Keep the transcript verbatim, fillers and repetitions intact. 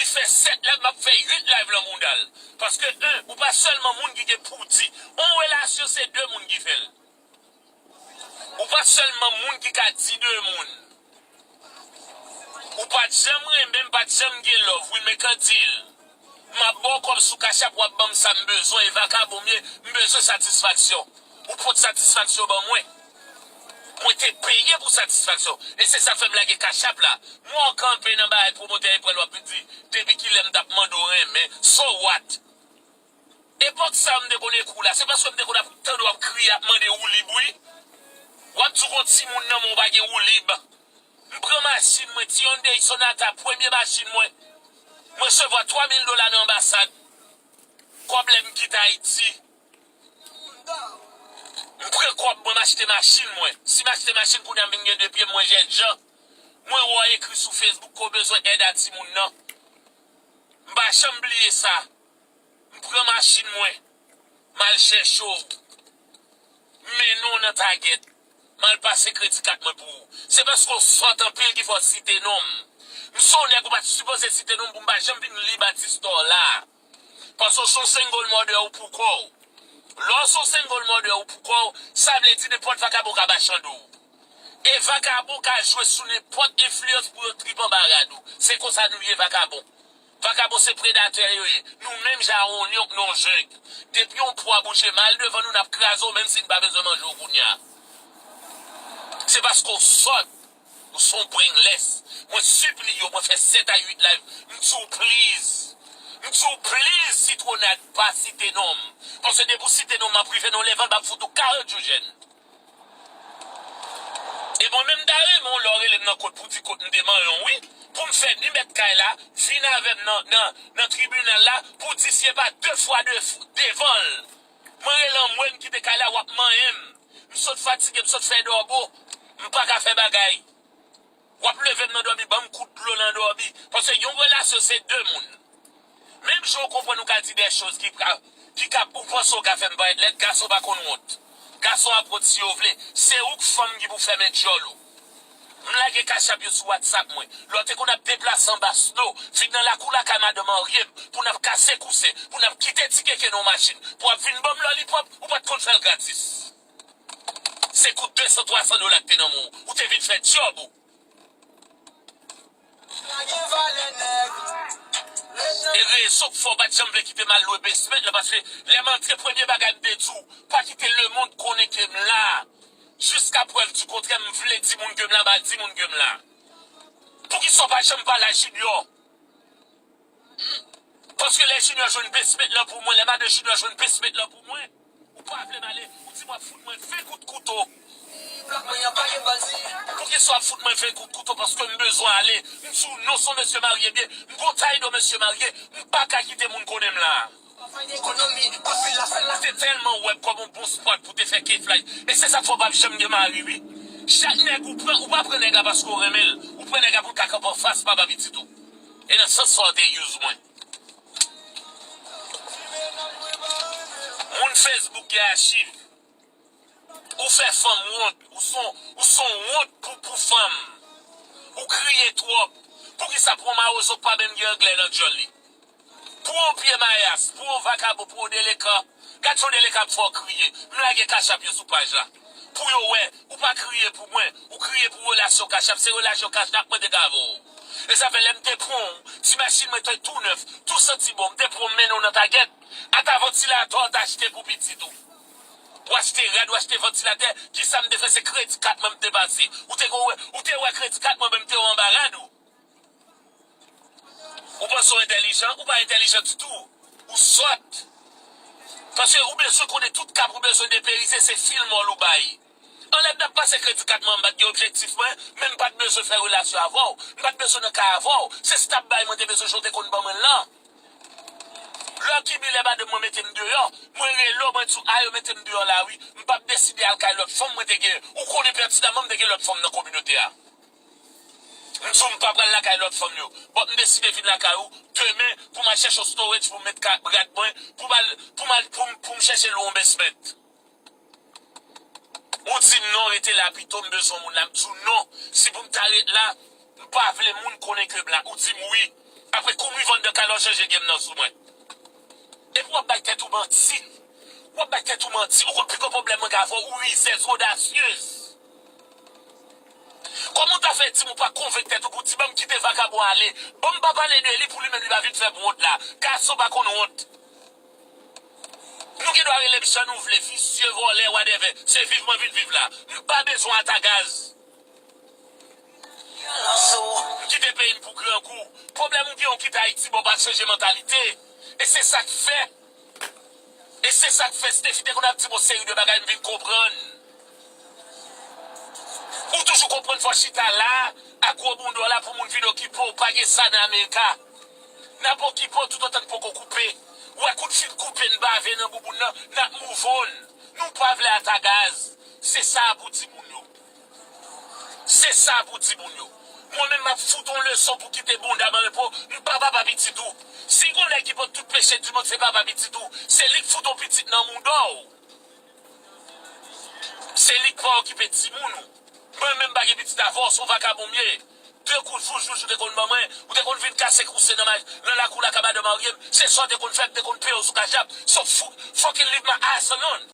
fè sèt live, m ap fè uit live lan mouda l. Paske, en, ou pa sèlman moun ki gen pou di. On relasyon, se de moun ki fè l. Ou pa sèlman moun ki ka di de moun. Ou pa t janm renmen m, pa t janm gen love. Wi, men kan di l. M ap ba w kòb sou Cash App, w ap ban m sa m bezwen. E vakabon m ye, m bezwen satisfaksyon. Ou pot satisfaksyon ban mwen. Mwen te peye pou satisfaksyon. E se sa fè m lage Cash App la. Mwen kanpe nan bagay pwomotè e pral w ap vin di, depi kilè m t ap mande w renmen, so what? Epòk sa yo m te konn ekri w la, se paske m te konn ap tande w ap kriye, ap mande woulib wi. W ap di w gon timoun nan men w pa gen woulib. M pran machin mwen, ti Hyundai Sonata, premye machin mwen. Mwen resevwa twa mil dola nan anbasad. Kòb lè m kite Ayiti. M pran kòb mwen, m achte machin mwen. Si m achte machin, kounye a m vin gen de pye m, mwen jènjan. Mwen wè w ekri sou Facebook ke w bezwen èd a timoun nan. M pa janm bliye sa. M pran machin mwen. M al chèche w. M mennen w nan Target. M al pase kredi kat mwen pou ou. Se paske w sòt anpil ki fè w site non m. M se yon nèg ou pa t sipoze site non m pou m pa janm vin lib at dis tò la. Paske w se yon single mother ou pou kò w. Lè w se yon single mother ou pou kò w, sa vle di nenpòt vakabon ka machann ou. E vakabon ka jwe sou nenpòt enfliyans pou yo trip anba rad ou. Se konsa nou ye vakabon. Vakabon se predatè yo ye. Nou menm jan a yon lyon k nan yon jeng. Depi yon pwa bouje mal devan nou, n ap kraze w menm si n pa bezwen manje w kounye a. Se paske w sòt. Ou se yon brainless. Mwen sipliye w, mwen fè sèt a uit live. M di w please. M di w please, Sitwonad, pa site non m. Paske depi w site non m, m ap rive nan yon level, m ap fout ou karant jou jèn. E mwen menm, m ta renmen w lè w rele m nan kont pou di kot m te manyen w, wi. Pou m fè ni mèt kay la, vin avè m nan, nan, nan tribinal la, pou di si e pa de fwa de, devan l. Mwen rele anmwe, m kite kay la, w ap manyen m. M sot fatige, m sot fè dòbo. M pa ka fè bagay. W ap leve m nan dòmi, ban m kout dlo nan dòmi. Paske yon relasyon se de moun. Menm jan w konprann ou ka di de choz ki ka, ki ka, ou panse w ka fè m parèt lèd, gason pa konn wont. Gason ap wont si yo vle. Se ou k fanm ki pou fèmen djòl ou. M lage Cash App yo sou WhatsApp mwen. Lè w te konn ap deplase anba sno, vin nan lakou lakay madanm marye m, pou n ap kase kousen, pou n ap kite ti keke nan yon machin, pou w ap vin ban m lollipop, ou pa t konn fè l gratis. Se kout de san, twa san dola k te nan men w. Ou te vin fè djòb ou. E rezon k fè w pa t janm vle kite m al lwe basement lan, paske lè m antre, premye bagay m te di w, pa kite lemonn konnen ke m la. Jiska prèv di kontrè, m vle di moun ke m la, m pa di moun ke m la. Poukisa w pa janm pale a Junior? Paske lè Junior jwenn basement lan pou mwen, lè madan Junior jwenn basement lan pou mwen, ou pa vle m ale, ou di w ap fout mwen ven kout kouto. Poukisa w ap fout mwen ven kout kouto? Paske m bezwen ale. M di w non, se yon mesye marye byen. M gon tay do mesye marye. M pa ka kite moun konnen m la. Ou te tèlman wè m kòm yon bon spot pou te fè keflaj. E se sa k fè w p ap janm gen mari, wi. Chak nèg ou pran, ou pa pran nèg la paske w renmen l. Ou pran nèg la pou l ka kanpe anfas papa pitit ou. E nan sans sa w te use mwen. Moun Facebook gen achiv. Ou fè fanm wont. Ou son, ou son wont pou, pou fanm. Ou kriye twòp. Poukisa pou yon mawozo pa menm gen anglè nan djòl li? Pou yon pye mayas, pou yon vakabon, pou yon delekan. Gad yon delekan ap fè w kriye. M lage Cash App yo sou paj la. Pou yo wè, ou pa kriye pou mwen. Ou kriye pou relasyon Cash App. Se relasyon Cash App mwen te ka avè w. E sa fè lè m te pran w, ti machin mwen te tou nèf, tou santi bon, m te pran w mennen w nan Target. Ata vantilatè w te achte pou pitit ou. W achte rad, w achte vantilatè, kisa m te fè? Se kredi kat mwen m te pase. Ou te wè, ou te wè kredi kat mwen, men m te wè anba rad ou. Ou panse w entèlijan? Ou pa entèlijan ditou. Ou sòt. Paske ou bezwen konnen tout kap ou bezwen deperize, se fil mòl ou bay. Anlè m t ap pase kredi kat mwen, m pa t gen objektif mwen, men m pa t bezwen fè relasyon avè w. M pa t bezwen nan kay avè w. Se stap bay mwen te bezwen, jan w te konn ban mwen l lan. Lè w kibi lè madanm mwen mete m deyò, mwen rele w, mwen di w, a yo mete m deyò la wi. M p ap deside al kay lòt fanm mwen te gen. Ou konnen pètinamman m te gen lòt fanm nan kominote a. M di w m pa pral lakay lòt fanm yo. Bon, m deside vin lakay ou demen pou m al chèche yon storage pou m met ka-, rad mwen, pou m al, pou m al, pou m, pou m chèche lwe yon basement. Ou di m non, rete la pito, m bezwen moun la. M di w non, si pou m ta ret la, m pa vle moun konnen ke m la. Ou di m wi. Apre kou m rive anndan kay la, w chanje game nan sou mwen. Epi w ap bay tèt ou manti. W ap bay tèt ou manti. Ou konn pi gwo pwoblèm mwen gen avè w, ou rizèz, odasyez. Kòman w ta fè di m ou pa konvenk tèt ou pou di ban m kite vakabon ale? Ban m pa pale de li pou li menm li pa vin fè m wont la. Gason pa konn wont. Nou gen dwa rele m jan nou vle, visye, vòlè, whatever. Se viv mwen vin viv la. M pa bezwen atagaz. M kite peyi m pou grangou. Pwoblèm ou gen, ou kite Ayiti, bon, pa chanje mantalite. E se sa k fè. E se sa k fè Steffi te konn ap di m yon seri de bagay, m vin konprann. Ou toujou konprann fò chita la, ak gwo bounda w la pou moun vin okipe w, pa gen sa nan Amerika. N ap okipe w toutotan n poko koupe. Ou wè kout fil koupe n bave nan bouboun nan, n ap move w. Nou pa vle atagaz. Se sa pou di moun yo. Se sa pou di moun yo. Mwen menm m ap fout yon leson pou kite bounda m an repo. M pa papa pitit ou. Si gon nèg ki pot tout peche di mond, se papa pitit ou. Se li k fout yon pitit nan mouda w. Se li k pa okipe timoun ou. Mwen menm m pa gen pitit avè w, se yon vakabon m ye. De kout fou jouj ou te konn ban mwen, ou te konn vin kase kouse nan, nan lakou la ka madanm marye m. Se sa w te konn fè, m te konn peye w sou Cash App. So fu-, fucking leave my ass alone.